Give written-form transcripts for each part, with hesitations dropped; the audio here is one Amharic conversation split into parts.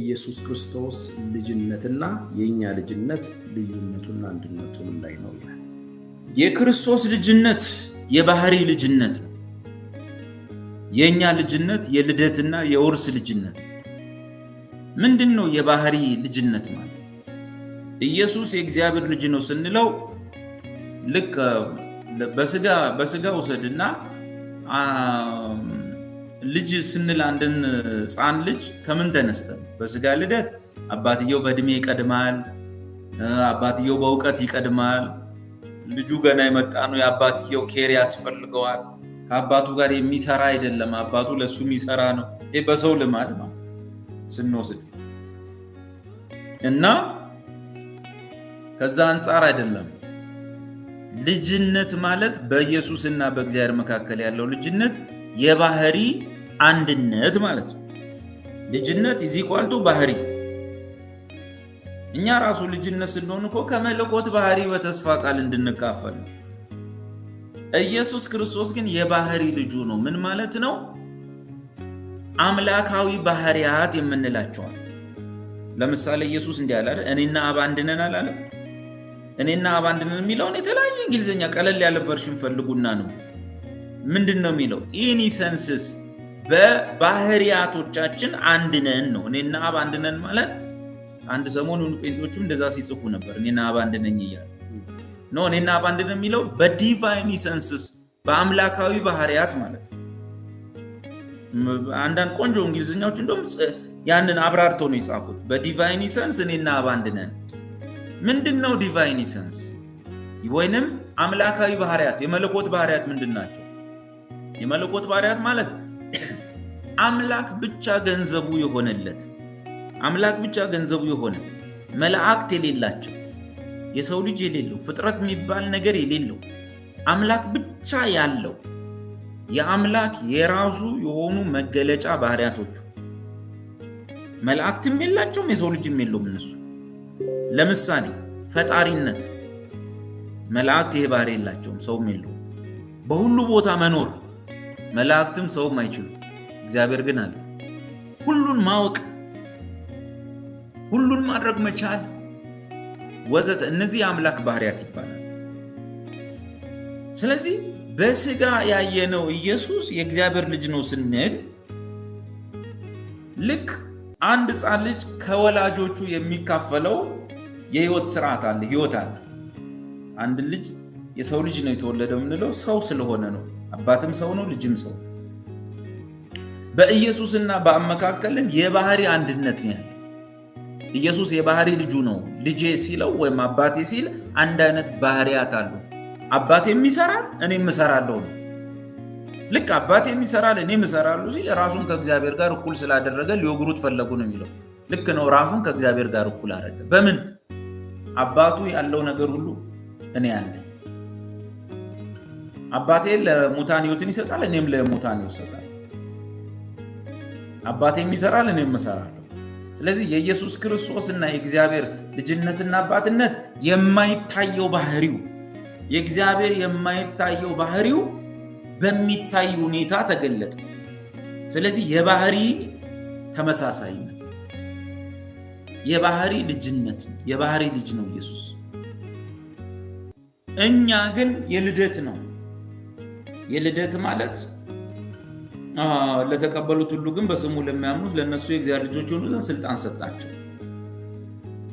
የኢየሱስ ክርስቶስ ልጅነትና የእኛ ልጅነት ልዩነቱና አንድነቱ ምን ላይ ነው ይላል። የክርስቶስ ልጅነት የባህሪ ልጅነት ነው። የእኛ ልጅነት የልደትና የውርስ ልጅነት ነው። ምንድን ነው የባህሪ ልጅነት ማለት? ኢየሱስ የእግዚአብሔር ልጅ ነው ስንለው ልክ በስጋ ውሰድና ልጅ ስንል አንድን ሕፃን ልጅ ከምን ተነስተን? በስጋ ልደት አባትየው በእድሜ ይቀድማል፣ አባትየው በእውቀት ይቀድማል። ልጁ ገና የመጣ ነው። የአባትየው care ያስፈልገዋል። ከአባቱ ጋር የሚሰራ አይደለም፣ አባቱ ለእሱ የሚሰራ ነው። ይህ በሰው ልማድ ማለት ስንወስድ እና ከዛ አንጻር አይደለም። ልጅነት ማለት በኢየሱስና በእግዚአብሔር መካከል ያለው ልጅነት የባህሪ አንድነት ማለት ነው። ልጅነት is equal to ባህሪ። እኛ ራሱ ልጅነት ስንሆን እኮ ከመለኮት ባህሪ በተስፋ ቃል እንድንካፈል ነው። ኢየሱስ ክርስቶስ ግን የባህሪ ልጁ ነው። ምን ማለት ነው? አምላካዊ ባህሪያት የምንላቸዋል። ለምሳሌ ኢየሱስ እንዲህ አለ አይደል? እኔና አብ አንድ ነን አላለም? እኔና አብ አንድ ነን የሚለውን የተለያየ እንግሊዝኛ ቀለል ያለ version ፈልጉና ነው። ምንድን ነው የሚለው? In essences በባህሪያቶቻችን አንድ ነን ነው። እኔና አብ አንድ ነን ማለት አንድ ሰሞኑን ጴንጤዎቹም እንደዛ ሲጽፉ ነበር። እኔና አብ አንድ ነኝ እያለ no። እኔና አብ አንድ ነን የሚለው በ divine essences፣ በአምላካዊ ባህሪያት ማለት ነው። አንዳንድ ቆንጆ እንግሊዝኛዎች እንደውም ያንን አብራርተው ነው የጻፉት። በ divine essence እኔና አብ አንድ ነን። ምንድን ነው divine essence ወይንም አምላካዊ ባህሪያት? የመለኮት ባህሪያት ምንድን ናቸው? የመለኮት ባህሪያት ማለት አምላክ ብቻ ገንዘቡ የሆነለት፣ አምላክ ብቻ ገንዘቡ የሆነ፣ መላእክት የሌላቸው፣ የሰው ልጅ የሌለው፣ ፍጥረት የሚባል ነገር የሌለው፣ አምላክ ብቻ ያለው፣ የአምላክ የራሱ የሆኑ መገለጫ ባህሪያቶቹ መላእክትም የላቸውም፣ የሰው ልጅም የለውም። እነሱ ለምሳሌ ፈጣሪነት፣ መላእክት ይሄ ባህሪ የላቸውም፣ ሰውም የለውም። በሁሉ ቦታ መኖር፣ መላእክትም ሰውም አይችሉም። እግዚአብሔር ግን አለ። ሁሉን ማወቅ፣ ሁሉን ማድረግ መቻል ወዘተ፣ እነዚህ የአምላክ ባህሪያት ይባላል። ስለዚህ በስጋ ያየነው ኢየሱስ የእግዚአብሔር ልጅ ነው ስንል ልክ አንድ ሕፃን ልጅ ከወላጆቹ የሚካፈለው የህይወት ስርዓት አለ፣ ህይወት አለ። አንድ ልጅ የሰው ልጅ ነው የተወለደው የምንለው ሰው ስለሆነ ነው። አባትም ሰው ነው፣ ልጅም ሰው። በኢየሱስና በአብ መካከልም የባህሪ አንድነት ነው ያለ። ኢየሱስ የባህሪ ልጁ ነው። ልጄ ሲለው ወይም አባቴ ሲል አንድ አይነት ባህሪያት አሉ። አባቴም ይሰራል፣ እኔም እሰራለሁ ነው። ልክ አባቴም ይሰራል፣ እኔም እሰራለሁ ሲል ራሱን ከእግዚአብሔር ጋር እኩል ስላደረገ ሊወግሩት ፈለጉ ነው የሚለው። ልክ ነው። ራሱን ከእግዚአብሔር ጋር እኩል አደረገ። በምን? አባቱ ያለው ነገር ሁሉ እኔ አለ። አባቴ ለሙታን ሕይወትን ይሰጣል፣ እኔም ለሙታን ሕይወት እሰጣለሁ። አባቴም ይሰራል፣ እኔም እሰራለሁ። ስለዚህ የኢየሱስ ክርስቶስና የእግዚአብሔር ልጅነትና አባትነት የማይታየው ባህሪው፣ የእግዚአብሔር የማይታየው ባህሪው በሚታይ ሁኔታ ተገለጠ። ስለዚህ የባህሪ ተመሳሳይነት፣ የባህሪ ልጅነት፣ የባህሪ ልጅ ነው ኢየሱስ። እኛ ግን የልደት ነው። የልደት ማለት ለተቀበሉት ሁሉ ግን በስሙ ለሚያምኑት ለእነሱ የእግዚአብሔር ልጆች የሆኑ ዘንድ ስልጣን ሰጣቸው።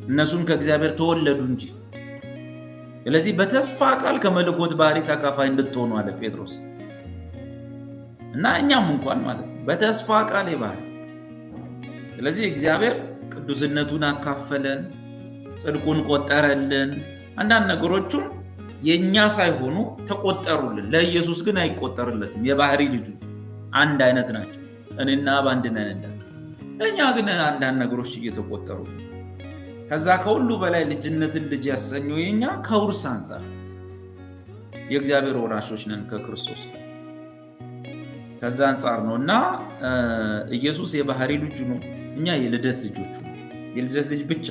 እነሱም ከእግዚአብሔር ተወለዱ እንጂ። ስለዚህ በተስፋ ቃል ከመለኮት ባህሪ ተካፋይ እንድትሆኑ አለ ጴጥሮስ። እና እኛም እንኳን ማለት ነው በተስፋ ቃል የባህሪ። ስለዚህ እግዚአብሔር ቅዱስነቱን አካፈለን፣ ጽድቁን ቆጠረልን። አንዳንድ ነገሮቹን የእኛ ሳይሆኑ ተቆጠሩልን። ለኢየሱስ ግን አይቆጠርለትም። የባህሪ ልጁ አንድ አይነት ናቸው። እኔና አብ አንድ ነን እንዳለ እኛ ግን አንዳንድ ነገሮች እየተቆጠሩ፣ ከዛ ከሁሉ በላይ ልጅነትን ልጅ ያሰኘው የኛ ከውርስ አንጻር የእግዚአብሔር ወራሾች ነን ከክርስቶስ። ከዛ አንጻር ነው እና ኢየሱስ የባህሪ ልጁ ነው፣ እኛ የልደት ልጆቹ ነው። የልደት ልጅ ብቻ።